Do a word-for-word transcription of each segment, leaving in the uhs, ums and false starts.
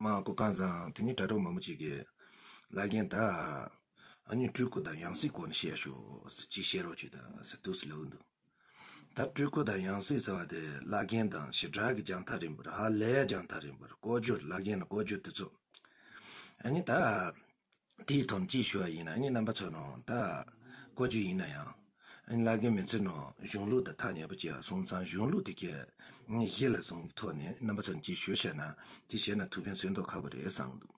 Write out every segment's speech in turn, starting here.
མ་གོ་གང་ཟང་དེ་ནི་དྲ་གྲོགས་མང་པོ་ཅིག་གིས་བླ་རྒན་ད་ཨ་ནི་སྤྲུལ་སྐུ་དང་ཡང་སྲིད་སྐོར་ནས་བཤད་ཤོག་ཅིག་བཤད་རོགས་བྱོས་དང་ཟེར་འདུག་ཟེར་ལབ་འདུག་ད་སྤྲུལ་སྐུ་དང་ཡང་སྲིད་ཟེར་བ་དེ་བླ་རྒན་དང་ཞེ་དྲག་གི་རྒྱང་ཐག་རིང་པོ་རེད། ཧ་ལས་རྒྱང་ཐག་རིང་པོ་རེད། ལྐོག་གྱུར། བླ་རྒན་ལ་ལྐོག་གྱུར་དེ་ཚོ། ཨ་ནི་ད་དེའི་ཐོག་ནས་ཅིག་ཞུ་བ་ཡིན་ན། ཨ་ནི་རྣམ་པ་ཚོ་ནང་ད་ལྐོག་གྱུར་ཡིན་ན་ཡང་། ཨ་ནི་བླ་རྒན་མི་ཚེ་ནང་གཞུང་ལུགས་དང་ཐག་ཉེ་པོ་བྱས་པ་སོང་ཙང་། གཞུང་ལུགས་དེ་གས་གཞི་ལ་བཟུང་གི་ཐོག་ནས་རྣམ་པ་ཚོ་ནས་ཅིག་ཞུ་བྱས་ན། ཅིག་བྱས་ན་ཐུགས་ཕན་གསོས་མདོག་ཁ་པོ་རེད་བསམ་འདུག་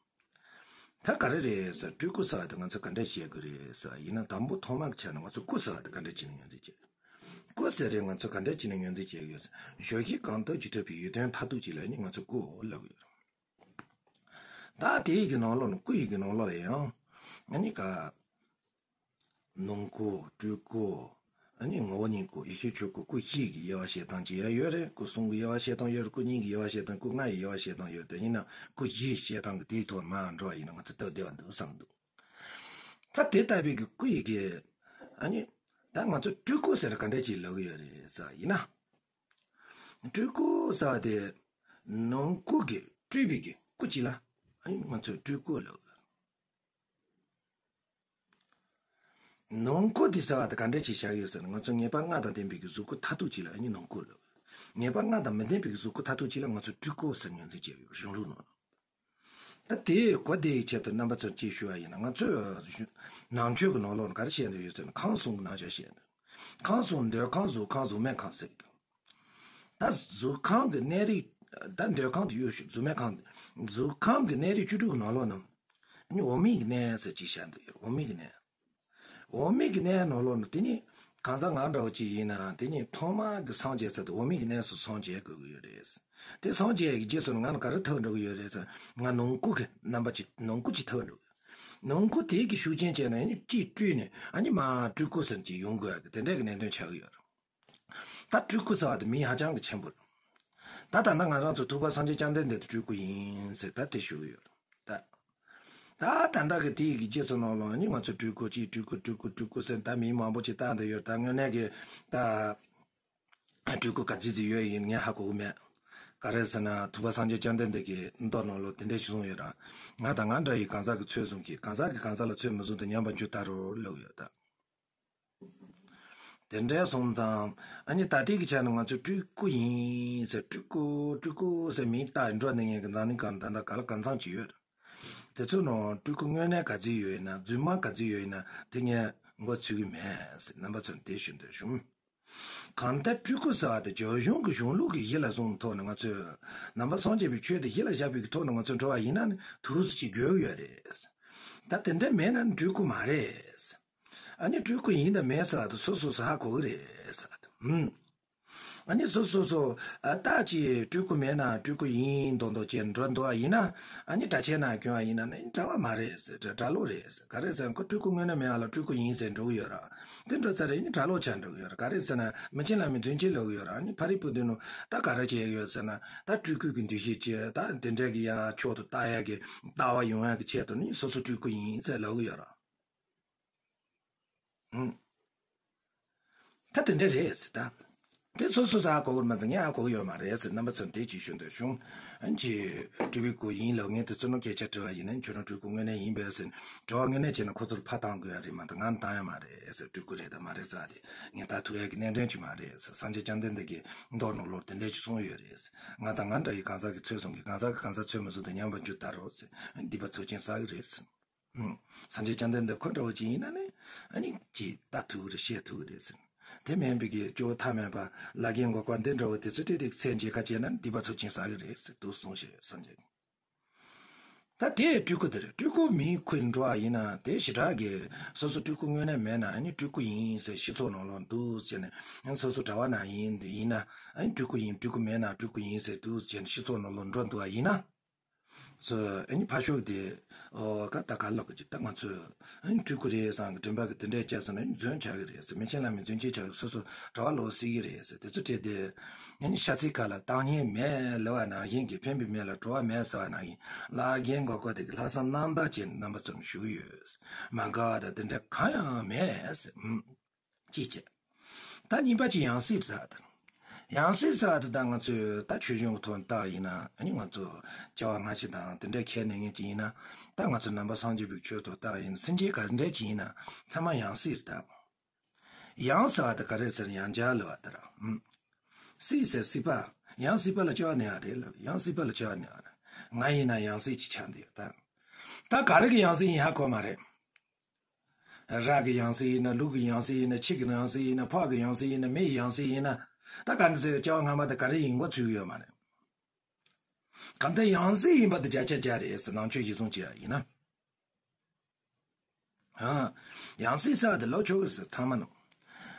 ད་ག་རེ་རེད་ཟེར། སྤྲུལ་སྐུ་ཟེར་བ་དེ་ང་ཚོ་ག་འདྲ་བྱེད་དགོས་རེད་ཟེར་བ་ཡིན་ན། དང་པོ་ཐོག་མ་གི་ཆ་ནས་ང་ཚོ་སྐུ་ཟེར་བ་དེ་ག་འདྲ་བྱས་ནས་ངོས་འཛིན་བྱེད། སྐུ་ཟེར་རེད། ང་ཚོ་ག་འདྲ་བྱས་ནས་ངོས་འཛིན་བྱེད་ཀྱི་ཡོད་ཟེར། ཞོ་ཤིང་གང་སྟབས་ཀྱིས་ཐུབ་པའི་ཡོན་ཏན་མཐར་ཐུག་ཅིག་ལ་ནི་ང་ཚོ་སྐུ་ལབ་ཀྱི་ཡོད་རེད། ད་དེ་ཡི་གི་ནང་ལོགས་ནས། སྐུ་ཡི་གི་ནང་ལོགས་ལ་ཡང་ཨ་ནི་ག་ནང་སྐུ། སྤྲུལ་སྐུ། ཨ་ནི་ངོ་བོ་ཉིད་སྐུ། ཡེ་ཤེས་ཆོས་སྐུ། སྐུ་བཞི་གི་དབྱེ་བ་བཤད་སྟངས་ཅིག་ཡང་ཡོད་རེད། སྐུ་གསུམ་གི་དབྱེ་བ་བཤད་སྟངས་ཡོད་རེད། སྐུ་གཉིས་ཀྱི་དབྱེ་བ་བཤད་སྟངས། སྐུ་ལྔ་ཡི་དབྱེ་བ་བཤད་སྟངས་ཡོད་རེད། དེ་ཡིན་ན་སྐུ་བཞི་བཤད་སྟངས་ཀྱི་དེའི་ཐོག་མར་འགྲོ་བ་ཡིན་ན་ང་ཚོ་སྟབས་བདེ་བ་འདུག་བསམ་འདུག་ད་དེ་ལྟ་བུའི་གི་སྐུ་ཡི་གི་ཨ་ནི་ད་ང་ཚོ་སྤྲུལ་སྐུ་ཟེར་ག་འདྲ་ཅིག་ལབ་ཀྱི་ཡོད་རེད་ཟེར་བ་ཡིན་ན། སྤྲུལ་སྐུ་ཟེར་བ་དེ་ནང་སྐུ་གི་སྤྲུལ་པའི་གི་སྐུ་ཅིག་ལ་ཨ་ནི་ང་ཚོས་སྤྲུལ་སྐུ་ལབ། ནང་སྐུ་དེ་ཟེར་བ་དེ་ག་འདྲ་ཅིག་བཞག་ཡོད་ཟེར་ན། ང་ཚོ་ངེས་པ་ལྔ་དང་ལྡན་པའི་གི་གཟུགས་སྐུ་མཐར་ཐུག་ཅིག་ལ་ཨ་ནི་ནང་སྐུ་ལབ། ངེས་པ་ལྔ་དང་མི་ལྡན་པའི་གི་གཟུགས་སྐུ་མཐར་ཐུག་ཅིག་ལ་ང་ཚོ་སྤྲུལ་སྐུ་ཟེར་ངོས་འཛིན་བྱས་ཡོད། གཞུང་ལུགས་ནང་། ད་དེའི་གོ་བདེ་ཡི་ཆེད་དུ་རྣམ་པ་ཚོར་ཅིག་ཞུ་བ་ཡིན་ན། ང་ཚོས་ནང་ཆོས་ཀྱི་ནང་ལོགས་ལ་ག་རེ་བཤད་འདོད་ཡོད་ཟེར་ན། ཁམས་གསུམ་གྱི་རྣམ་གཞག་བཤད་འདོད། ཁམས་གསུམ། འདོད་ཁམས། གཟུགས་ཁམས། གཟུགས་མེད་ཁམས་ཟེར་གི་འདུག་ད་གཟུགས་ཁམས་ཀྱི་གནས་རིས། ད་འདོད་ཁམས་དེ་གཡུག་ཞོག་གཟུགས་མེད་ཁམས། གཟུགས་ཁམས་ཀྱི་གནས་རིས་བཅུ་དྲུག་གི་ནང་ལོགས་ན་ཨ་ནི་འོག་མིན་གྱི་གནས་ཟེར་ཅིག་བཤད་འདོད་ཡོད། འོག་མིན་གྱི་གནས། འོག་མིན་གྱི་གནས་ནང་ལོགས་ན་དེ་ནི་གང་ཟག་ང་འདྲ་བོ་ཅིག་ཡིན་ན་དེ་ནི་ཐོག་མར་གྱི་སངས་རྒྱས་ཚར་དུས་འོག་མིན་གྱི་གནས་སུ་སངས་རྒྱས་དགོས་ཀྱི་ཡོད་རེད། དེ་སངས་རྒྱས་ཀྱི་རྗེས་སུ་ང་ལ་ག་རེ་ཐོབ་འགྲོ་གི་ཡོད་རེད་ཟེར། ང་ནང་སྐུ་གི་རྣམ་པ་ཅིག་ནང་སྐུ་ཅིག་ཐོབ་འགྲོ་གི། ནང་སྐུ་དེ་གི་ཤུགས་རྐྱེན་བྱས་ནས་ཨ་ནི་ཅིག་སྤྲུལ་ནས་ཨ་ནི་མར་སྤྲུལ་སྐུ་ཟེར་ཅིག་ཡོང་དགོས་ཀྱི་དེ་འདྲ་གི་གནད་དོན་ཆགས་ཀྱི་ཡོད་རེད། ད་སྤྲུལ་སྐུ་ཟེར་བ་དེ་མིང་ཧ་ཅང་གི་ཆེན་པོ་རེད། ད་ད་ལྟ་ང་རང་ཚོ་ཐུབ་པ་སངས་རྒྱས་བཅོམ་ལྡན་འདས་དེ་སྤྲུལ་སྐུ་ཡིན་ཟེར་ད་དེ་ཞུ་གི་ཡོད་རེད། ད་ད་ད་ལྟ་གི་དེ་ཡི་གི་རྗེས་སུ་ནང་ལོགས་ནི་ང་ཚོ་སྤྲུལ་སྐུ་གཅིག་སྤྲུལ་སྐུ་སྤྲུལ་སྐུ་སྤྲུལ་སྐུ་ཟེར་ད་མིང་མང་པོ་ཅིག་བཏགས་བསྡད་ཡོད། ད་དངོས་གནས་ཀྱི་ད་སྤྲུལ་སྐུ་ག་ཚོད་ཅིག་ཡོད་ཡིན་ངས་ཧ་གོ་གི་མེད། ག་རེ་ཟེར་ན་ཐུབ་པ་སངས་རྒྱས་བཅོམ་ལྡན་འདས་ཀྱི་མདོ་ནང་ལོགས་དེ་འདྲ་ཞིག་གསུངས་ཡོད་ར། ང་དང་ང་འདྲ་ཡི་གང་ཟག་གི་ཚོད་བཟུང་གིས། གང་ཟག་གིས་གང་ཟག་ལ་ཚོད་མི་བཟུང་སྟེ། ཉམས་པར་འགྱུར་ལྟ་རུ་ལབ་ཡོད་ད། དེ་འདྲའི་སོང་ཙང་ཨ་ནི་ད་ལྟའི་གི་ཆ་ནས་ང་ཚོས་སྤྲུལ་སྐུ་ཡིན་ཟེར། སྤྲུལ་སྐུ་སྤྲུལ་སྐུ་ཟེར་མིང་བཏགས་འགྲོ་ནས་ངས་ཀྱི་འཛམ་གླིང་སྒང་ད་ལྟ་ག་ལ་གང་འཚམ་ཅིག་ཡོད། དེ་ཚོ་ནང་སྤྲུལ་སྐུ་དངོས་གནས་ག་ཚོད་ཡོད་ཡིན་ན། རྫུན་མ་ག་ཚོད་ཡོད་ཡིན་ན་དེ་ངས་མགོ་ཚོད་ཀྱི་མེད་ཟེར་རྣམ་པ་ཚོར་དེ་ཞུ་འདོད་བྱུང་། གང་ལྟར་སྤྲུལ་སྐུ་ཟེར་བ་དེ་རྒྱ་གཞུང་གི་གཞུང་ལུགས་ཀྱི་གཞི་ལ་བཟུང་ཐོག་ནས་ང་ཚོས་ནང་པ་སངས་རྒྱས་པའི་ཆོས་དེ་གཞི་ལ་བཞག་པའི་གི་ཐོག་ནས་ང་ཚོས་འགྲོ་བ་ཡིན་ན་ནི་ཐུགས་སུ་ཅིག་འགྱོ་གི་ཡོད་རེད། ད་དེ་འདྲ་མེད་ན་ནི་སྤྲུལ་སྐུ་མ་རེད། ཨ་ནི་སྤྲུལ་སྐུ་ཡིན་དང་མིན་ཟེར་བ་དེ་སོ་སོ་སོ་ཧ་གོ་གི་རེད་ཟེར་བ་དེ། ཨུམ། ཨ་ནི་སོ་སོ་སོ་ཨ་ད་ཅིག་སྤྲུལ་སྐུ་མེད་ན་སྤྲུལ་སྐུ་ཡིན་མདོག་མདོག་བྱས་འགྲོ་འདུག་པ་ཡིན་ན། ཨ་ནི་གྲྭ་ཆས་ནང་གྱོན་པ་ཡིན་ན་ནི་གྲྭ་པ་མ་རེད་ཟེར། གྲྭ་གྲྭ་ལོག་རེད་ཟེར། ག་རེ་ཟེར་ན་ཁོ་སྤྲུལ་སྐུ་དངོས་གནས་མེད་པ་ལ་སྤྲུལ་སྐུ་ཡིན་ཟེར་འགྲོ་གི་ཡོད་ར། དེ་འགྲོ་ཚར་རེ་ནི་གྲྭ་ལོག་ཆགས་འགྲོ་གི་ཡོད་ར། ག་རེ་ཟེར་ན་མི་ཆེན་ལ་མི་རྫུན་ཆེན་ལབ་གི་ཡོད་ར། ཨ་ནི་ཕ་རི་པུ་དེ་ནུ་ད་ག་རེ་བྱས་ཡོད་ཟེར་ན་ད་སྤྲུལ་སྐུ་གི་འདུ་ཤེས་བྱས། ད་དེ་འདྲ་གི་ཡ་མཆོག་ཏུ་ལྟ་ཡ་གི་ལྟ་བ་ཡོང་ཡ་གི་ཆེད་དུ་ནི་སོ་སོ་སྤྲུལ་སྐུ་ཡིན་ཟེར་ལབ་གི་ཡོད་ར། ཨུམ། ད་དེ་འདྲ་རེད་ཟེར་ད། དེ་སོ་སོ་ཟ་གོ་གི་མ་ཚད་ངས་ཧ་གོ་གི་ཡོད་མ་རེད་ཟེར། རྣམ་པ་ཚོར་དེ་ཅིག་ཞུ་འདོད་བྱུང་། ཨ་ནི་སྤྲུལ་པའི་སྐུ་ཡིན་ལབ་ངས་དེ་ཚོ་ནང་སྐད་ཆ་དྲི་བ་ཡིན་ན་ཁྱོད་རང་སྤྲུལ་སྐུ་དངོས་གནས་ཡིན་པས་ཟེར། དྲི་བ་དངོས་གནས་བྱས་ན་ཁོ་ཚོར་ཕར་བཏང་དགོས་ཡ་རེད་མ་གཏོགས་ང་ནི་བཏང་ཡ་མ་རེད་ཟེར། སྤྲུལ་སྐུ་རེད་དང་མ་རེད་ཟེར་བ་དེ་ངས་ལྟ་ཐུབ་ཡ་གི་གནད་དོན་ཅིག་མ་རེད་ཟེར། སངས་རྒྱས་བཅོམ་ལྡན་འདས་ཀྱི་མདོ་ནང་ལོགས་དེ་འདྲ་ཅིག་གསུངས་ཡོད་རེད་ཟེར། ང་དང་ང་འདྲ་ཡི་གང་ཟག་གི་ཚོད་བཟུང་གིས། གང་ཟག་གིས་གང་ཟག་ཚོད་མི་བཟུང་སྟེ། ཉམས་པར་འགྱུར་ལྟ་རུ་ཟེར། སྡིག་པ་ཚོགས་ཆེན་བསགས་ཀྱི་རེད་ཟེར། ཨུམ། སངས་རྒྱས་བཅོམ་ལྡན་འདས་ཁོ་འདྲ་བོ་ཅིག་ཡིན་ན་ནི་ཨ་ནི་ཅིག་ལྟ་ཐུབ་ཀྱི་རེད། བཤད་ཐུབ་ཀྱི་རེད་ཟེར། དེ་མིན་པའི་གི་སྐྱོ་བོ་ཐ་མལ་པ་བླ་རྒན་འགོག་པ་འདི་འདྲ་བོ་དེ་ཚོ་དེ་དེ་ཚེ་མཇལ་ཁ་བྱས་ན་སྡིག་པ་ཚོགས་ཆེན་བསགས་ཀྱི་རེད་ཟེར་འདུག་གསུངས་ཤིག་སངས་རྒྱས། ད་དེ་སྤྲུལ་སྐུ་དེ་རེད། སྤྲུལ་སྐུ་མིང་ཁུར་འགྲོ་བ་ཡིན་ན་དེ་ཞེ་དྲག་གི་སོ་སོ་སྤྲུལ་སྐུ་དངོས་གནས་མེད་ན་ཨ་ནི་སྤྲུལ་སྐུ་ཡིན་ཟེར་སྤྱི་ཚོགས་ནང་ལོགས་འདུག་བྱས་ནས། ཨ་ནི་སོ་སོ་གྲྭ་པ་ནང་ཡིན་ཡིན་ན་ཨ་ནི་སྤྲུལ་སྐུ་ཡིན། སྤྲུལ་སྐུ་མེད་ན་སྤྲུལ་སྐུ་ཡིན་ཟེར་འདུག་བྱས་ནས་སྤྱི་ཚོགས་ནང་ལོགས་འགྲོ་འདུག་པ་ཡིན་ན། སོ་ཨ་ནི་ཕར་ཕྱོགས་དེ་ཨོ་ཀ་ད་ག་ལབ་གི་ཅིག་ད་ང་ཚོས་ཨ་ནི་སྤྲུལ་སྐུ་རེད་བསམ་གི་དྲན་པ་གི་དེ་འདྲས་བྱས་སོང་ན་ཨ་ནི་རྫུན་ཆགས་གི་རེད་ཟེར། མི་ཆེན་ལ་མི་རྫུན་ཆེན་ཆགས་གི། སོ་སོ་གྲྭ་པ་ལོག་སྲིད་གི་རེད་ཟེར། དེ་ཚོ་བྲིས་ཏེ་ཨ་ནི་ཤ་ཚའི་ཁ་ལ་བཏང་ཉེན་མེད་ལབ་པ་ནང་བཞིན་གྱི་ཕན་པའི་མེད་ལ་གྲོགས་པོ་མེད་ཟེར་བ་ནང་བཞིན་བླ་རྒན་འགོག་པ་དེ་གི་ལྷག་བསམ་རྣམ་དག་ཅན་རྣམ་པ་ཚོར་ཞུ་གི་ཡོད། མ་དགའ་བ་དང་དེ་འདྲ་གང་ཡང་མེད་ཟེར། ཨུམ། གཅིག་བྱས། ད་གཉིས་པ་ཅིག་ཡང་སྲིད་ཟེར་བ་དང་། ཡང་སྲིད་ཟེར་བ་དེ་ད་ང་ཚོས་ད་ཆོས་གཞུང་གི་ཐོག་ནས་བལྟ་བ་ཡིན་ན། ཨ་ནི་ང་ཚོ་སྐྱེ་བ་སྔ་ཕྱི་དང་དེ་འདྲའི་ཁས་ལེན་མཁན་ཅིག་ཡིན་ན། ད་ང་ཚོ་ནང་པ་སངས་རྒྱས་པའི་ཆོས་ཐོག་བལྟ་བ་ཡིན་ན། སེམས་ཅན་ག་འདྲ་ཅིག་ཡིན་ན་ཚང་མ་ཡང་སྲིད་རེད་ད། ཡང་ཟེར་བ་དེ་ག་རེ་ཟེར་ན། ཡང་བསྐྱར་ལབ་པ་དེ་རེད། ཨུམ། སྲིད་ཟེར་སྲིད་པ། ཡང་སྲིད་པ་ལ་སྐྱེ་བ་ནས་ཡང་རེད་ལབ། ཡང་སྲིད་པ་ལ་སྐྱེ་བ་ནས་ཡང་རེད། ང་ཡིན་ན་ཡང་སྲིད་ཅིག་ཆགས་འདུག་ཡོད་ད། ད་ག་རེ་གི་ཡང་སྲིད་ཡིན་ཧ་གོ་མ་རེད། ར་གི་ཡང་སྲིད་ཡིན་ན། ལུག་གི་ཡང་སྲིད་ཡིན་ན། ཁྱི་གི་ཡང་སྲིད་ཡིན་ན། ཕག་གི་ཡང་སྲིད་ཡིན་ན། མི་ཡི་ཡང་སྲིད་ཡིན་ན། ད་ག་འདྲ་ཟེར། སྐྱེ་བ་སྔ་མ་དེ་ག་རེ་ཡིན་གོ་ཚུལ་ཡོད་མ་རེད། གང་ལྟར་ཡང་སྲིད་ཡིན་པ་དེ་བརྒྱ་ཆ་བརྒྱ་རེད་ཟེར། ནང་ཆོས་གཞིར་བཟུང་བྱས་ཡིན་ན། ཨ། ཡང་སྲིད་ཟེར་བ་དེ་ལོག་ཆོག་གི་ཟེར་ཚང་མ་ནོ།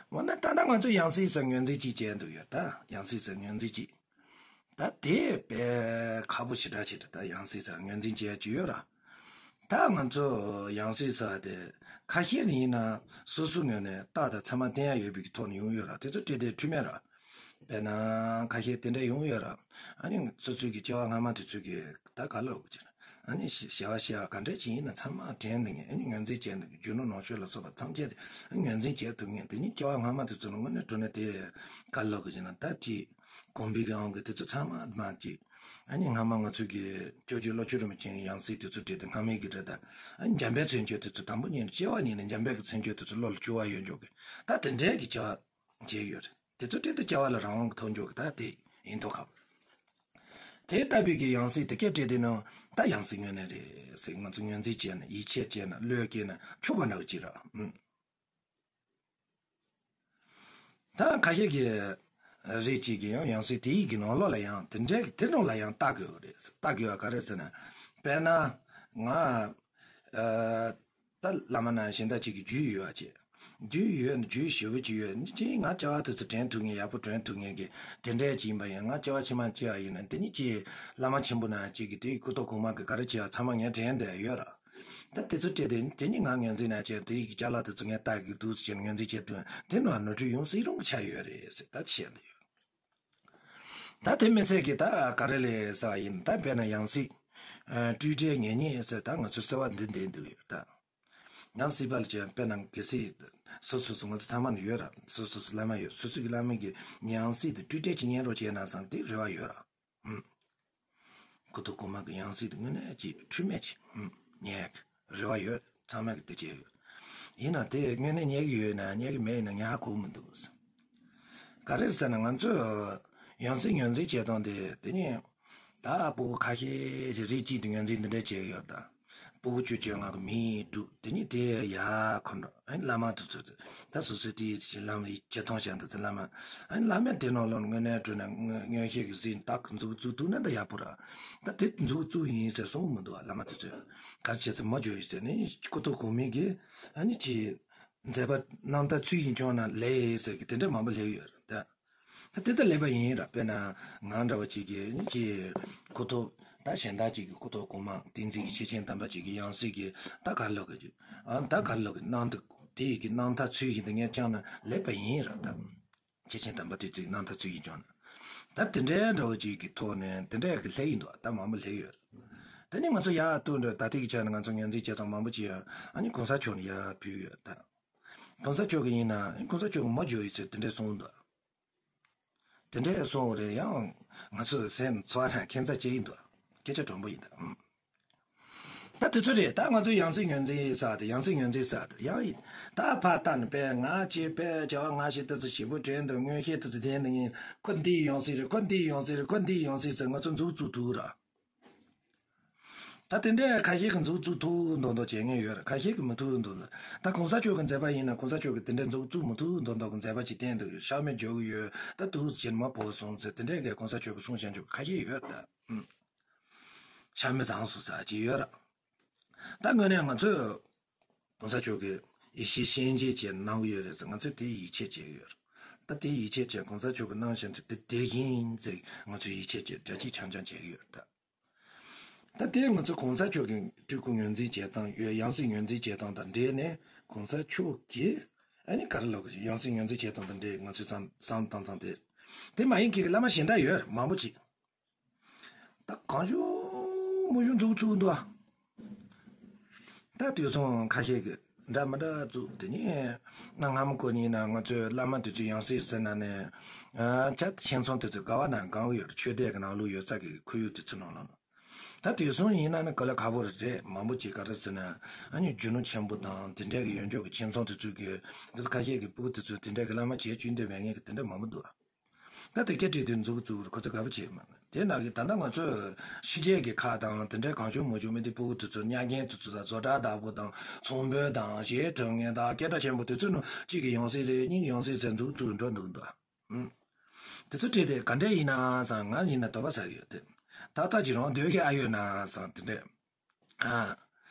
འོ་ན་ད་ལྟ་ང་ཚོ་ཡང་སྲིད་ཟེར་ངོས་འཛིན་གཅིག་བྱས་འདུག་ཡོད་ད། ཡང་སྲིད་ཟེར་ངོས་འཛིན་གཅིག་ད་དེ་དཔེ་ཁག་པོ་ཞེ་དྲག་ཅིག་རེད་ད། ཡང་སྲིད་ཟེར་ངོས་འཛིན་བྱེད་ཡ་ཅིག་ཡོད་ར། ད་ང་ཚོ་ཡང་སྲིད་ཟེར་བ་དེ་ཁ་ཤས་ནི་ཡིན་ན་སོ་སོ་ངོས་ནས་རྟགས་དང་མཚན་མ་བསྟན་ཡ་ཡོད་པའི་གི་ཐོག་ནས་ཡོང་ཡོད་ར། དེ་ཚོ་སྤྲད་དེ་འཁྲུལ་མེད་ར། དཔེར་ན་ཁ་ཤས་དེ་འདྲ་ཡོང་ཡོད་ར། ཨ་ནི་སོ་སོའི་གི་སྐྱེ་བ་སྔ་མ་དེ་ཚོའི་གི་ད་ག་ལབ་དགོས་ཀྱི་རེད། ཨ་ནི་ཞི- ཞི་བ་ཞི་བ་ག་འདྲ་ཅིག་ཡིན་ན་ཚང་མ་དྲན་འདུག་ངེས། ཨ་ནི་ངོས་འཛིན་བྱས་འདུག་གི་རྒྱུ་ནོར་ལོངས་སྤྱོད་ལ་སོགས་པ་ཐམས་ཅད་དེ་ངོས་འཛིན་བྱས་ཐུབ་ངེས། དེ་ནི་སྐྱེ་བ་སྔ་མ་དེ་ཚོ་ལ་དངོས་གནས་དྲང་གནས་དེ་ག་ལབ་དགོས་ཀྱི་ན། ད་ཅིག་གོམས་པའི་གི་དབང་གིས་དེ་ཚོ་ཚང་མ་མ་ཅིག་ཨ་ནི་སྔ་མ་ང་ཚོའི་གི་སྐྱབས་རྗེ་བློ་ཆོས་རིན་པོ་ཆེའི་ཡང་སྲིད་དེ་ཚོ་བྲིས་ཏེ་སྔ་མའི་གི་རེད་ད། ཨ་ནི་འཇམ་དཔལ་མཚན་བརྗོད་དེ་ཚོ་དང་པོ་ཉིད་ནས་སྐྱེ་བ་ཉིད་ནས་འཇམ་དཔལ་གྱི་མཚན་བརྗོད་དེ་ཚོ་བློ་ལ་འཆར་བ་ཡོད་འཇོག་གི། ད་དེ་འདྲའི་གི་སྐྱེ་བ་བྱས་ཡོད་རེད། དེ་ཚོ་སྤྲད་དེ་སྐྱེ་བ་ལ་རང་དབང་གི་ཐོབ་འཇོག་གི་ད་དེ་ཡིན་མདོག་ཁ་པོ། དེ་ལྟ་བུའི་གི་ཡང་སྲིད་དེ་སྐད་སྤྲད་དེ་ནང་ད་ཡང་སྲིད་དངོས་གནས་རེད་ཟེར་ང་ཚོ་ངོས་འཛིན་བྱས་ན། ཡིད་ཆེས་བྱས་ན། བློས་བཀལ་ན་ཆོག་པ་འདྲ་བོ་ཅིག་ར། ཨུམ། ད་ཁ་ཤས་ཀྱི་རིགས་གཅིག་གིས་ཡང་ཡང་སྲིད་དེ་ཡི་གི་ནང་ལོགས་ལ་ཡང་དེ་འདྲའི་གི་དེ་ནང་ལ་ཡང་ལྟ་དགོས་རེད། ལྟ་དགོས་པ་ག་རེ་ཟེར་ན། དཔེར་ན་ང་ཨ་ད་བླ་མ་ན་གཞན་དག་ཅིག་གི་རྒྱུས་ཡོད་པ་བྱས། རྒྱུས་ཡོད་ན་རྒྱུས་ཞེ་པོ་ཅིག་ཡོད་ན་ཅིག་ང་སྐྱེ་བ་དེ་ཚོ་དྲན་ཐུབ་ངེས། ཡག་པོ་དྲན་ཐུབ་ངེས་གི་དེ་འདྲའི་ཅིག་ཡིན་པ་ཡིན། ང་སྐྱེ་བ་ཕྱི་མ་སྐྱེ་བ་ཡིན་ན་དེ་ནི་ཅིག་བླ་མ་ཆེན་པོ་ན་ཅིག་གི་དེའི་སྐུ་ཐོག་གོང་མ་གི་ག་རེ་བྱས་པ་ཚང་མ་ངས་དྲན་བསྡད་ཡོད་ར། ད་དེ་ཚོ་སྤྲད་དེ་དེ་ནི་ང་ངོས་འཛིན་ན་བྱས། དེ་ཡི་ཅ་ལག་དེ་ཚོ་ངས་ལྟ་གི་འདུག་ཟེར་ནས་ངོས་འཛིན་བྱས་དུས་དེ་ནང་ནོར་འཁྲུལ་ཡོང་སྲིད་རུང་ཆ་ཡོད་རེད་ཟེར་ད་བཤད་འདི་ཡོད། ད་དེ་མི་ཚད་ཀྱི་ད་ག་རེ་ལས་ཟེར་བ་ཡིན། ད་དཔེར་ན་ཡང་སྲིད་ཨ་སྤྲོས་བྲལ་ངེས་རྙེད་ཟེར་ད་ང་ཚོ་ཟེར་བ་འདི་འདི་འདུག་ཡོད་ད། ཡང་སྲིད་པ་ལ་བྱས་དཔེར་ན་གལ་སྲིད་སོ་སོ་སོ་ང་ཚོ་ཚང་མ་ནི་ཡོད་ར། སོ་སོ་སོ་བླ་མ་ཡོད། སོ་སོ་གི་བླ་མ་གི་ཡང་སྲིད་དེ་སྤྲོས་བྲལ་གྱི་རྙེད་རོགས་བྱས་ན་བསམ་དེ་རེ་བ་ཡོད་ར། ཧུམ། སྐུ་ཐོག་གོང་མ་གི་ཡང་སྲིད་དེ་དངོས་གནས་ཀྱི་འཁྲུལ་མེད་ཀྱི་ཧུམ་རྙེད་རེ་བ་ཡོད། ཚང་མ་གི་དེ་བྱས་ཡོད། ཡིན་ན་དེ་དངོས་གནས་རྙེད་ཀྱི་ཡོད་ན་རྙེད་ཀྱི་མེད་ན་ངས་ཧ་གོ་མི་འདུག། ག་རེ་ཟེར་ན་ང་ཚོས་ཡང་སྲིད་ངོས་འཛིན་བྱེད་སྟངས་དེ་དེ་ནི་ད་སྤུ་གུ་ཁ་ཤས་ཀྱི་རིགས་གཅིག་ཏུ་ངོས་འཛིན་འདི་འདྲ་བྱས་ཡོད་ད། སྤུ་གུ་ཆུང་ཆུང་ང་གི་མིའི་འབྲུག་དེ་ནི་དེ་ཡ་ཁོ་འགྲོ། ཨ་ནི་བླ་མ་དེ་ཚོ་ད་སོ་སོའི་དེའི་ཕྱི་བླ་མ་ཡི་ཆེ་མཐོང་བྱ་འདུག་ཚེ་བླ་མ། ཨ་ནི་བླ་མས་དེ་ནང་ལོགས་དངོས་གནས་སྤྲོ་ན་མངོན་ཤེས་ཀྱི་གཟི་བཏགས་མཛུབ་བཙུགས་ཐུབ་ན་ད་ཡག་པོ་ར། ད་དེ་མཛུབ་བཙུགས་ཡིན་ཟེར་གསུང་མི་འདུག་བ། བླ་མ་དེ་ཚོས་ག་རེ་བྱས་ཚེ་མ་འཇོག་ཡིན་ཟེར་ནི་སྐུ་ཐོག་གོང་མའི་གི་ཨ་ནི་ཅི། མཛད་པ་རྣམ་ཐར་ཚུལ་བཞིན་སྐྱོང་ན་ལེགས་ཟེར་གི་དེ་འདྲ་མང་པོ་སླེབས་ཡོད་རེད་ད། ད་དེ་ལྟར་ལེགས་པ་ཡིན་ར། དཔེར་ན་ང་འདྲ་བ་ཅིག་གིས་ནི་ཅིག་སྐུ་ཐོག་ད་གཞན་དག་ཅིག་གིས་སྐུ་ཐོག་གོང་མ་བསྟན་འཛིན་གྱི་ཤེར་ཕྱིན་དམ་པ་ཅིག་གི་ཡང་སྲིད་ཀྱི་ད་ག་རེ་ལབ་དགོས་ཀྱི། ཨ་ད་ག་རེ་ལབ་དགོས། རྣམ་ཐར་དེ་ཡི་གི་རྣམ་ཐར་ཚུལ་བཞིན་དུ་ངས་བསྐྱངས་ན་ལེགས་པ་ཡིན་ར་ད། ཤེར་ཕྱིན་དམ་པ་དེ་ཚོའི་རྣམ་ཐར་ཚུལ་བཞིན་སྐྱོང་ན། ད་དེ་འདྲའི་འདྲ་བོ་ཅིག་གི་ཐོག་ནས་དེ་འདྲའི་གི་སླེབས་ཡིན་འདུག་ད་མང་པོ་སླེབས་ཡོད། དེ་ནི་ང་ཚོ་ཡར་ལྟོས་འགྲོ། ད་ལྟའི་གི་ཆ་ནས་ང་ཚོ་ངོས་འཛིན་བྱེད་སྟངས་མང་པོ་ཅིག་ཡོད། ཨ་ནི་གོང་ས་མཆོག་ནས་ཡར་ཕུལ་ཡོད་ད། གོང་ས་མཆོག་གི་ཡིན་ན་ཨ་ནི་གོང་ས་མཆོག་གི་མ་འཇོག་ཡོད་ཚོད་དེ་འདྲའི་གསུངས་འདུག་དེ་འདྲའི་གསུངས་རེད། ཡང་ང་ཚོ་སེམས་ཚོར་ར་ཁྱད་མཚར་ཅིག་ཡིན་འདུག་སྐད་ཆ་དྲང་པོ་ཡིན་ད། ཨང་། ད་དེ་ཚོ་རེད། ད་ང་ཚོ་ཡང་སྲིད་ངོས་འཛིན་ཡིན་ས་དེ། ཡང་སྲིད་ངོས་འཛིན་ས་དེ་ཡང་ཡིན། ད་ཕར་ལྟ་ན་དཔེ་ང་ཅེ་དཔེ་བྱ་བ་ང་ཞིག་ཏུ་ཚོ་ཞིབ་པོ་དྲན་འདུག་མངོན་ཤེས་ཏུ་ཚོ་ལྡན་ནི་ཡིན། ཁོ་འདིའི་ཡང་སྲིད་རེད། ཁོ་འདིའི་ཡང་སྲིད་རེད། ཁོ་འདིའི་ཡང་སྲིད་ཟེར་ང་ཚོ་མཛུབ་བཙུགས་ཐུབ་ར། ད་དེ་འདྲའི་ཁ་ཤས་ཀྱི་མཛུབ་བཙུགས་ཐུབ་མདོག་མདོག་བྱེད་མཁན་ཡོད་ར། ཁ་ཤས་ཀྱི་མི་ཐུབ་མདོག་མདོག་ད་གོང་ས་མཆོག་གི་མཛད་པ་ཡིན་ན་གོང་ས་མཆོག་གི་དེ་འདྲའི་མཛུབ་བཙུགས་མི་ཐུབ་མདོག་མདོག་གི་མཛད་པ་ཅིག་བསྟན་འདུག་ཤག་མི་རྒྱག་གི་ཡོད། ད་དུས་ཚོད་ཕྱིན་མ་བོར་སོང་ཟེར་དེ་འདྲའི་གི་གོང་ས་མཆོག་གི་གསུང་བཤད་འཇོག་ཁ་ཤས་ཡོད་ད། ཨུམ། ཤག་མི་བཟང་སོང་ཟེར་ཅིག་ཡོད་ར། ད་དངོས་གནས་ང་ཚོས་གོང་ས་མཆོག་གིས་ཡེ་ཤེས་སྙིང་རྗེ་ཅན་གནང་གི་ཡོད་རེད་ཟེར། ང་ཚོས་དེ་ཡིད་ཆེས་བྱེད་ཀྱི་ཡོད་རེད། ད་དེ་ཡིད་ཆེས་བྱས་གོང་ས་མཆོག་གིས་གནང་བཞིན་དུ་དེ་དེ་ཡིན་ཟེར་ང་ཚོས་ཡིད་ཆེས་བྱས་གྲ་སྒྲིག་འཆམ་འཆམ་བྱེད་ཀྱི་ཡོད་རེད་ད། ད་དེ་ང་ཚོ་གོང་ས་མཆོག་གི་སྤྲུལ་སྐུ་ངོས་འཛིན་བྱེད་སྟངས་ཡོད། ཡང་སྲིད་ངོས་འཛིན་བྱེད་སྟངས་དང་འབྲེལ་ནས་གོང་ས་མཆོག་གིས་ཨ་ནི་ག་རེ་ལབ་དགོས། ཡང་སྲིད་ངོས་འཛིན་བྱེད་སྟངས་དང་འབྲེལ་ང་ཚོས་བསམ་བསམ་བཏང་སྟངས་དེ། དེ་མ་ཡིན་མཁན་གྱི་བླ་མ་གཞན་དག་ཡོད་མང་པོ་ཅིག་ད་གང་བྱུང་མང་བྱུང་མཛུབ་བཙུགས་འདུག་ད་དུས་སང་ཁ་ཤས་ཀྱིས་ འདྲ་མི་འདྲ་བཙུགས། དེ་ནས་གནའ་སྔ་མོ་གོ་ནས་ན་ང་ཚོའི་བླ་མ་དེ་ཚོས་ཡང་སྲིད་ཟེར་ན་ནས། ཨ། ཆ་ཁྱིམ་ཚང་དེ་ཚོ་ག་བ་ན་གང་ཡོད། ཆོས་སྡེ་གི་ནང་ལོགས་ཡོད་ས་གི་ཁོར་ཡུག་དེ་ཚོ་ནང་ལོགས་ན། ད་དེང་སང་ཡིན་ན་ནི་ག་ལེར་ཁག་པོ་རེད། མང་པོ་ཅིག་ག་རེ་ཟེར་ན། ཨ་ནི་རྒྱུ་ནོར་ཆེན་པོ་དང་དེ་འདྲ་གི་ཡོད་འཇོག་གི་ཁྱིམ་ཚང་དེ་ཚོ་གི། དེ་ཚོ་ཁ་ཤས་ཀྱི་སྤུ་གུ་དེ་ཚོ་དེ་འདྲ་གི་བླ་མ་བྱེད་བཅུག་འདོད་མེད་མཁན་གི་དེ་འདྲ་མང་པོ་འདུག་ཨ། ད་དེ་སྐད་བྲིས་དུས་མཛུབ་གུ་བཙུགས་རུ་ཁོ་ཚོ་དགའ་པོ་བྱེད་མ། དེ་ནང་གི་ད་ལྟ་ང་ཚོས་ཕྱི་རྒྱལ་གྱི་ཁག་དང་དེ་འདྲའི་གང་བྱུང་མང་བྱུང་མི་དེ་སྤུ་གུ་དེ་ཚོ་གཉའ་རྒན་དེ་ཚོ་དང་བཟོ་གྲྭ་བདག་པོ་དང་ཚོང་དཔོན་དང་གཞས་འཁྲབ་མཁན་དང་སྐད་གྲགས་ཆེན་པོ་དེ་ཚོ་ནང་གཅིག་གི་ཡང་སྲིད་རེད། གཉིས་ཀྱི་ཡང་སྲིད་ཟེར་མཛུབ་གུ་བཙུགས་འགྲོ་འདུག་འདུག་ཨ། ཨུམ། དེ་ཚོ་བྲིས་ཏེ་ག་འདྲས་ཡིན་ན་བསམ། ང་ཡིན་ན་དོགས་པ་ཟ་གི་ཡོད་དེ། ད་ལྟ་ཅི་རང་སྡོད་ཀྱི་ཨ་ཡོད་ན་བསམ་དེ་འདྲས། ཨ།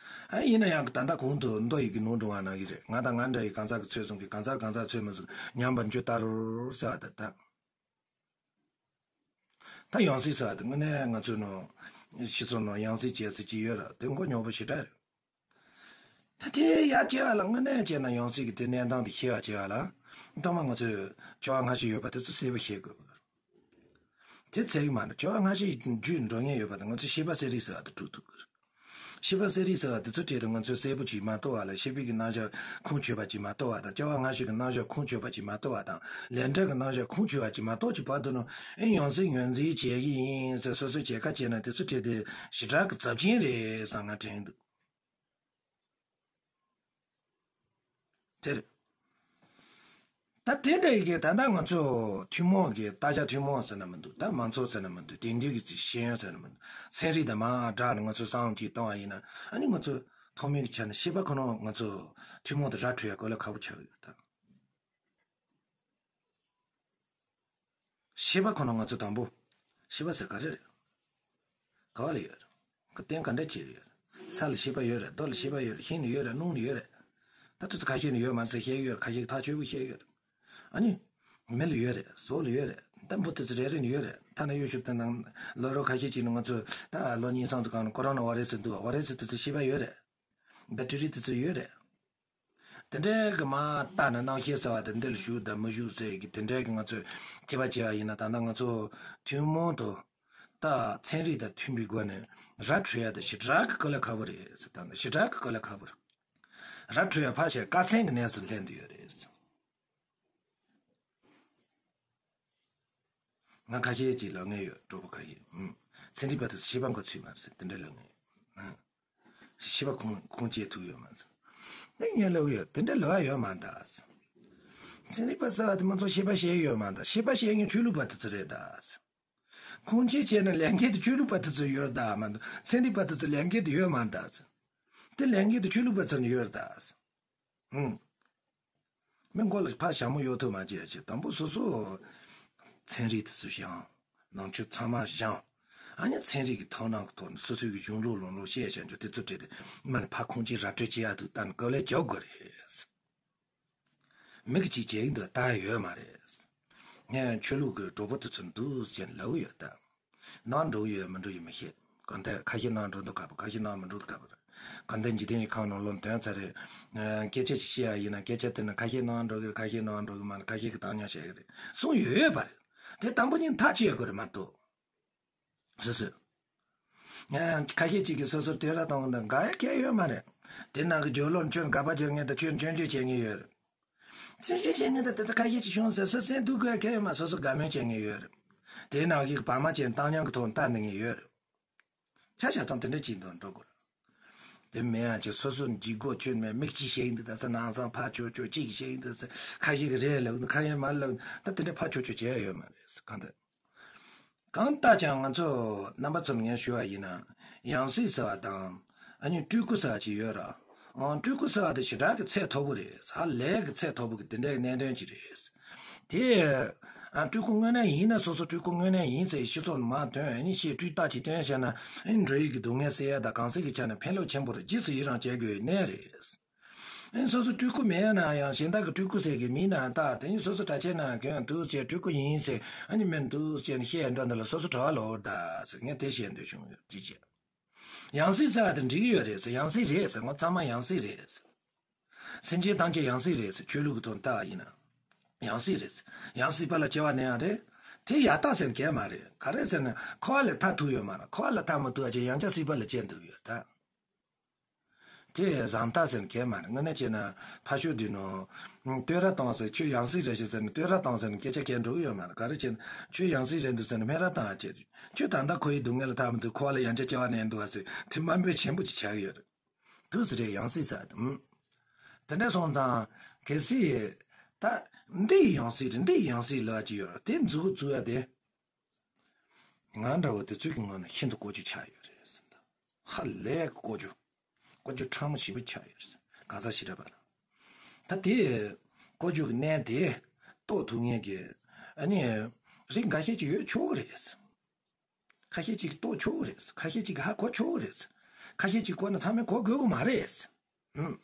ཨ། ཡིན་ན་ཡང་ད་ལྟ་གོང་དུ་མདོ་ཡི་གི་ནང་འགྲོ་བ་ནང་བཞིན་རེད། ང་དང་ང་འདྲ་ཡི་གང་ཟག་གི་ཚོད་བཟུང་གི་གང་ཟག་གང་ཟག་ཚོད་མི་བཟུང་ཉམས་པར་འགྱུར་ལྟ་རུ་ཟེར་བ་ད་ལྟ། ད་ཡང་སྲིད་ཟེར་བ་དེ་དངོས་གནས་ང་ཚོའི་ནང་ཕྱི་སོང་ནང་ཡང་སྲིད་བྱས་ཟེར་གྱི་ཡོད་ར། དེ་མགོ་རྙོག་པོ་ཞེ་དྲག་རེད། ད་དེ་ཡར་བྱས་པ་ལ་དངོས་གནས་བྱས་ན་ཡང་སྲིད་ཀྱི་དེ་གནས་སྟངས་དེ་ཤེས་པ་བྱས་པ་ལ། ཐོག་མར་ང་ཚོས་ཆོ་ག་སྔ་ཕྱི་ཡོད་པ་དེ་ཚོ་གསལ་པོ་ཤེས་དགོས། དེ་ཚད་ཀྱི་མ་རེད། ཆོ་ག་སྔ་ཕྱི་བརྒྱུད་འགྲོ་མཁན་ཡོད་པ་དང་ང་ཚོས་ཤེས་པ་གསལ་རིག་ཟེར་བ་དེ་དཀྲུག་ཐུབ་ཀྱི་རེད། ཤེས་པ་གསལ་རིག་ཟེར་བ་དེ་ཚོ་བྲིས་ཏེ་ང་ཚོས་གསལ་པོ་ཅིག་མ་རྟོགས་པ་ལ། ཤེས་པའི་གི་རྣམ་གཞག་ཁུངས་ཆོད་པ་ཅིག་མ་རྟོགས་པ་དང་། སྐྱེ་བ་སྔ་ཕྱི་གི་རྣམ་གཞག་ཁུངས་ཆོད་པ་ཅིག་མ་རྟོགས་པ་དང་། ལས་འབྲས་ཀྱི་རྣམ་གཞག་ཁུངས་ཆོད་པ་ཅིག་མ་རྟོགས་ཀྱི་བར་དུ་ནང་ཨེ་ཡང་སྲིད་ངོས་འཛིན་བྱེད་ཀྱི་ཡིན་ཟེར་སོ་སོས་བྱེད་ཁ་བྱས་ན་དེ་ཚོ་བྲིས་ཏེ་ཞེ་དྲག་གི་ཚབས་ཆེན་རེད་བསམ་ང་དྲན་འདུག་དེ་རེད། ད་དེ་འདྲ་ཡི་གེ་ད་ལྟ་ང་ཚོ་ཐུན་མོང་གི་ལྟ་བྱ་ཐུན་མོང་ཟེར་ན་མི་འདུག་ད་མང་ཚོགས་ཟེར་ན་མི་འདུག་དེང་དུས་ཀྱི་ཤེས་ཡོན་ཟེར་ན་མི་འདུག་ཚན་རིག་དང་མ་སྦྲགས་ནས་ང་ཚོས་བསམ་བློ་ཅིག་བཏང་བ་ཡིན་ན། ཨ་ནི་ང་ཚོ་ཐོག་མའི་ཆ་ནས་ཤེས་པ་ཁོ་ན་ང་ཚོ་ཐུན་མོང་དུ་ར་འཕྲོད་ཡ་དཀའ་ལས་ཁག་པོ་ཆགས་ཡོད་ད། ཤེས་པ་ཁོ་ན་ང་ཚོ་དང་པོ། ཤེས་པ་ཟེར་ག་རེ་རེད། ག་བ་ལ་ཡོད་རེད། ག་རྟེན་ག་འདྲ་བྱེད་ཡོད་རེད། ས་ལ་ཤེས་པ་ཡོད་རེད། རྡོ་ལ་ཤེས་པ་ཡོད་རེད། ཤིང་ལ་ཡོད་རེད། རླུང་ལ་ཡོད་རེད། ད་དུས་ཚོད་ཁ་ཤས་ནས་ཡོད་མ་རེད་ཟེར་བཤད་ཡོད་རེད། ཁ་ཤས་ཀྱིས་ཐག་ཆོད་པོ་བཤད་ཡོད་རེད། ཨ་ནི། མི་ལ་ཡོད་རེད། ཟོག་ལ་ཡོད་རེད། ད་འབུ་དེ་ཚོ་རེ་རེ་ནས་ཡོད་རེད། ཐ་ན་ཡོ་ཤུ་དེ་ནང་ལོ་རོ་ཁ་ཤས་ཅིག་ནས་ང་ཚོ་ད་ལོ་གཉིས་སམ་ཙམ་གང་ནས་ཀོ་རོ་ན་བྷ་རེ་སི་འདུག་བྷ་རེ་སི་དེ་ཚོ་ཤེས་པ་ཡོད་རེད། བེག་ཊི་རི་ཡ་དེ་ཚོ་ཡོད་རེད། དེ་འདྲའི་གི་མ་ལྟ་ན་རྣམ་ཤེས་ཟེར་བ་དེ་འདི་ལ་ཞུགས་དང་མི་ཞུགས་ཟེར་གི་དེ་འདྲའི་གི་ང་ཚོས་དཔྱད་པ་བྱས་པ་ཡིན་ན། ད་ལྟ་ང་ཚོ་ཐུན་མོང་དུ་ད་ཚན་རིག་དང་མཐུན་པའི་སྒོ་ནས་ར་འཕྲོད་ཡ་དེ་ཞེ་དྲག་གི་དཀའ་ལས་ཁག་པོ་རེད་ཟེར། ད་ཞེ་དྲག་གི་དཀའ་ལས་ཁག་པོ་རེད། ར་འཕྲོད་ཡ་ཕལ་ཆེར་དཀའ་ཚེགས་ཀྱི་གནས་སུ་ལྷུང་བསྡད་ཡོད་རེད་ཟེར། ང་ཁ་ཤས་ཅིག་ལབ་མཁན་ཡོད། གྲོགས་པོ་ཁ་ཤས། ཨུམ། ཚན་རིག་པ་དེ་ཚོ་ཤེས་པ་འགོ་ཚུགས་མ་རེད་ཟེར། དེ་འདྲ་ལབ་མཁན་ཡོད། ཨ། ཤེས་པ་ཁུངས་ཁུངས་སྐྱེལ་ཐུབ་ཡོད་མ་རེད་ཟེར། ངས་ལབ་ཡོད། དེ་འདྲ་ལབ་ཡ་ཡོད་མ་རེད་ཟེར། ཚན་རིག་པ་ཟེར་བ་དེ་མང་ཚོགས་ཤེས་པ་ཤེས་ཡོད་མ་རེད། ཤེས་པ་ཤེས་མཁན་ཆོས་ལུགས་པ་དེ་ཚོ་རེད་ད་ཟེར། ཁུངས་སྐྱེལ་བྱས་ན་ལས་འགན་དེ་ཆོས་ལུགས་པ་དེ་ཚོར་ཡོད་རེད་ད་མ་གཏོགས་ཚན་རིག་པ་དེ་ཚོར་ལས་འགན་དེ་ཡོད་མ་རེད་ད་ཟེར། དེ་ལས་འགན་དེ་ཆོས་ལུགས་པ་ཚོར་ཡོད་རེད་ད་ཟེར། ཧུམ། མི་མགོ་ལ་ཕར་ཞྭ་མོ་གཡོག་ཐུབ་མ་བྱས་བྱས། དང་པོ་སོ་སོ་ཚན་རིག་དེ་ཚོ་སྦྱངས། ནང་ཆོས་ཚང་མ་སྦྱངས། ཨ་ནི་ཚན་རིག་གི་དོ་སྣང་གི་ཐོག་ནས་སོ་སོའི་གི་གཞུང་ལུགས་ལུང་ལུགས་བཤད་བྱས་འཇོག་དེ་ཚོ་བྲིས་ཏེ་མར་ཕར་ཁུངས་སྐྱེལ་ར་སྤྲོད་བྱེད་ཡག་ཏུ་ལྟ་ན་དཀའ་ལས་རྒྱག་དགོས་རེད། མི་གི་ཅིག་བྱེད་ཀྱི་འདུག་ལྟ་ཡ་ཡོད་མ་རེད། ངས་ཆོས་ལུགས་ཀྱི་གྲོགས་པོ་དེ་ཚོར་འདུག་ཟེར་ལབ་ཡོད་ད། ནང་འགྲོ་གི་ཡོད་མི་འགྲོ་ཡིན་མི་ཤེས། གང་ལྟར་ཁ་ཤས་ནང་འགྲོ་འདུག་ག་པ། ཁ་ཤས་ནང་མི་འགྲོ་འདུག་ག་པ། གང་ལྟར་འཇིག་རྟེན་གྱི་ཁམས་ནང་ལོག་དོན་ཚར་རེད། ཨ། སྐད་ཆ་ཅིག་བཤད་ཡ་ཡིན་ན་སྐད་ཆ་དེ་ནི་ཁ་ཤས་ནང་འགྲོ་གི་རེད། ཁ་ཤས་ནང་འགྲོ་གི་མ་རེད། ཁ་ཤས་ཀྱིས་བཏང་སྙོམས་བྱེད་ཀྱི་རེད་གསུངས་ཡོད་ཡོད་པ་རེད། དེ་དང་པོ་ཉིད་ཐག་གཅོད་དགོས་རེད་མ་གཏོགས། སོ་སོས། ཨ། ཁ་ཤས་ཅིག་གིས་སོ་སོར་དོས་ར་གཏོང་གི་འདུག་དགའ་ཡ་གང་ཡང་ཡོད་མ་རེད། དེ་ནང་གི་རྒྱུ་ལོན་ཁྱོད་དགག་པ་རྒྱག་མཁན་དང་ཁྱོད་སྐྱོན་བརྗོད་བྱེད་མཁན་ཡོད་རེད། སྐྱོན་བརྗོད་བྱེད་མཁན་དང་དེ་ལྟར་ཁ་ཤས་ཅིག་བྱུང་ཟེར་སོ་སོའི་སེམས་སྡུག་དགོས་ཡ་གང་ཡང་ཡོད་མ་རེད། སོ་སོ་དགའ་མོས་བྱེད་མཁན་ཡོད་རེད། དེའི་ནང་གི་བར་མ་ཅན་བཏང་སྙོམས་ཀྱི་ཐོག་ལྟ་འདི་མཁན་ཡོད་རེད། ཆ་བཞག་སྟངས་དེ་འདྲ་ཅིག་འདུག་འགྲོ་དགོས་རེད། དེ་མིན་ཡང་ཅིག་སོ་སོ་འཇིགས་དགོས་ཁྱོད་མེད་མིག་གཅིག་བྱེད་ཀྱི་འདུག་ད་ཟེར། ནང་སང་ཕར་ཆོག་ཆོག་གཅིག་བྱེད་ཀྱི་འདུག་ཟེར། ཁ་ཤས་ཀྱིས་རེད་ལབ་འདུག་ཁ་ཤས་མ་ལབ་འདུག་ད་དེ་འདྲ་ཕར་ཆོག་ཆོག་བྱས་ཡ་ཡོད་མ་རེད་ཟེར། གང་ལྟར། གང་ལྟར་ཀྱང་ང་ཚོ་རྣམ་པ་ཚོར་ངས་ཞུ་བ་ཡིན་ན། ཡང་སྲིད་ཟེར་བ་དང་། ཨ་ནི་སྤྲུལ་སྐུ་ཟེར་བ་ཅིག་ཡོད་ར། ཨང་། སྤྲུལ་སྐུ་ཟེར་བ་དེ་ཞེ་དྲག་གི་ཚད་མཐོ་པོ་རེད། ཧ་ལས་ཀྱི་ཚད་མཐོ་པོ་གི་དེ་འདྲའི་གནད་དོན་ཅིག་རེད། དེ། ཨ། སྤྲུལ་སྐུ་དངོས་གནས་ཡིན་ན། སོ་སོ་སྤྲུལ་སྐུ་དངོས་གནས་ཡིན་ཟེར་སྤྱི་ཚོགས་ནང་མར་ཐོན། ཨ་ནི་ཤེས་སྤྲུལ་རྟགས་ཅིག་སྟོན་བྱས་ན། ཨ་ནི་འགྲོ་ཡི་གི་སྡུག་བསྔལ་སེལ་ཡ་དང་གང་ཟག་གི་ཆ་ནས་ཕན་ཐོགས་ཆེན་པོ་རེད། རྗེས་སུ་ཡི་རང་བྱེད་དགོས་ཡ་གནད་རེད། ཨ་ནི་སོ་སོ་སྤྲུལ་སྐུ་མེད་ན་ཡང་གཞན་དག་གིས་སྤྲུལ་སྐུ་ཟེར་གི་མིང་ནང་བཏགས། དེ་ནི་སོ་སོ་གྲྭ་ཆས་ནང་གྱོན་འདུག་བྱས་སྤྲུལ་སྐུ་ཡིན་ཟེར། ཨ་ནི་མིན་འདུག་བྱས་ནས་བཤད་འགྲོ་འདི་ལ་སོ་སོ་གྲྭ་པ་ལོག་རེད་ད་ཟེར། ངས་དེ་བཤད་འདོད་བྱུང་ཡོད། ཅི་བྱས། ཡང་སྲིད་ཟེར་བ་དེ་འགྲིག་གི་ཡོད་རེད་ཟེར། ཡང་སྲིད་རེད་ཟེར། ང་ཚང་མ་ཡང་སྲིད་རེད་ཟེར། སེམས་ཅན་ཐམས་ཅད་ཡང་སྲིད་རེད་ཟེར། ཆོས་ལུགས་ཀྱི་ཐོག་བལྟས་པ་ཡིན་ན། ཡང་སྲིད་རེད་ཟེར། ཡང་སྲིད་པ་ལ་སྐྱེ་བ་ནས་ཡང་རེད། དེ་ཡག་རྟགས་ཟེར་མཁན་མ་རེད། ག་རེ་ཟེར་ན་འཁོར་བ་ལས་ཐར་ཐུབ་ཡོད་མ་རེད། འཁོར་བ་ལས་ཐར་མ་ཐུབ་པ་ཅིག་ཡང་བསྐྱར་སྲིད་པ་ལ་སྐྱེ་འདོད་ཡོད་ད། དེ་བཟང་ཐག་ཟེར་ན་གལ་མ་རེད། དངོས་གནས་བྱས་ན་ཕ་ཤོད་འདི་ནོ། བསྟོད་ར་བཏང་ཟེར། ཁྱོད་ཡང་སྲིད་རེད་ཤག་ཟེར་ནས་བསྟོད་ར་བཏང་ཟེར་ནས་སྐད་ཆ་གལ་འགྲོ་གི་ཡོད་མ་རེད། ག་རེ་བྱས་ན་ཁྱོད་ཡང་སྲིད་རེད་འདུག་ཟེར་ནས་སྨད་ར་བཏང་ཡ་བྱས། ཁྱོད་ད་ལྟ་ཁོ་ཡི་སྡུག་བསྔལ་ལ་ཐར་མི་འདུག་ཁོ་བ་ལ་ཡང་བསྐྱར་སྐྱེ་བ་ནས་འདུག་བ་ཟེར། དེ་དམའ་འབེབས་ཆེན་པོ་ཅིག་ཆགས་ཀྱི་ཡོད་རེད། དུས་སུ་རེད་ཡང་སྲིད་ཟེར་དུ། དེ་འདྲ་སོང་ཙང་གལ་སྲིད་ད་འདི་ཡང་སྲིད་རེད། འདི་ཡང་སྲིད་ལབ་ཅིག་ཡོད་རེད། དེ་མཛུབ་གུ་བཙུགས་ཡ་དེ། ང་འདྲ་བོ་དེ་ཚོས་ཀྱི་ངོ་ནས་ཤིན་ཏུ་ལྐོག་ཇུས་ཆགས་ཡོད་རེད་ཟེར། ད་ཧ་ལས་ཀྱི་ལྐོག་ཇུས། ལྐོག་ཇུས་ཕྲ་མོ་ཞེ་པོ་ཆགས་ཡོད་རེད་ཟེར། གང་ཟག་ཞིག་རེད་པ་ལ། ད་དེ་ལྐོག་ཇུས་ཀྱི་གནས་དེ་རྟོགས་ཐུབ་མཁན་གྱི་ཨ་ནི་རིགས་འགའ་ཤས་ཅིག་ཡོད་ཆོག་གི་རེད་ཟེར། ཁ་ཤས་ཅིག་གིས་རྟོགས་ཆོག་གི་རེད། ཁ་ཤས་ཅིག་གིས་ཧ་གོ་ཆོག་གི་རེད། ཁ་ཤས་ཅིག་གོ་ན་ཚང་མས་གོ་དགོས་ཀྱི་མ་རེད། ཧུམ།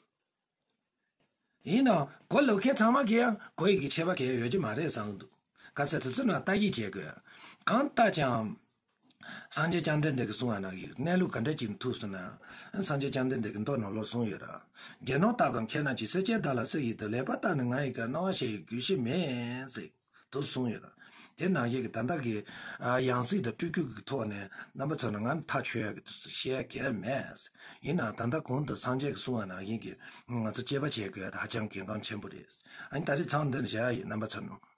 ཡིན་ནའང་གོ་ལོག་མཁན་ཚང་མ་གིས་ཡང་གོ་ཡི་གི་ཆད་པ་གང་ཡང་ཡོད་ཀྱི་མ་རེད་བསམ་གྱི་འདུག་ག་ཚད་དེ་ཚོ་ནང་ལྟ་ཞིབ་བྱེད་དགོས། གང་ལྟ་ཀྱང་། སངས་རྒྱས་བཅོམ་ལྡན་འདས་ཀྱིས་གསུངས་པ་ནང་བཞིན་གནས་ལུགས་ག་འདྲ་ཅིག་ཐུག་སོང་ན། སངས་རྒྱས་བཅོམ་ལྡན་འདས་ཀྱིས་མདོ་ནང་ལོགས་གསུངས་ཡོད་ར། དགེ་སློང་དག་གམ་མཁས་རྣམས་ཀྱིས། སྲིད་ཅན་བདག་ལ་སྲིད་ཞིག་ཏུ། ལེགས་པར་བརྟགས་ནས་ང་ཡི་བཀའ། སྣང་བ་ཤེས་ཀྱི་རྒྱུད་ཤེས་མིན་ཟེར། དུ་གསུངས་ཡོད། དེ་ནང་བཞིན་གྱི་ད་ལྟ་གི་ཨ་ཡང་སྲིད་དང་སྤྲུལ་སྐུ་གི་ཐོག་ནས་རྣམ་པ་ཚོ་ནི་ང་ནི་ཐག་ཆོད་ཡག་གི་དུས་སུ་བཤད་ཡག་གལ་མེད། ཡིན་ནའང་ད་ལྟ་གོང་དུ་སངས་རྒྱས་ཀྱིས་གསུངས་པ་ནང་བཞིན་གྱི་ང་ཚོ་དཔྱད་པ་བྱེད་དགོས་ཡག་དེ་ཧ་ཅང་གལ་འགངས་ཆེན་པོ་རེད། ཨ་ནི་ད་རེས་མཚམས་འདི་ནས་བཞག་ཡ་ཡིན་རྣམ་པ་ཚོ་ནི།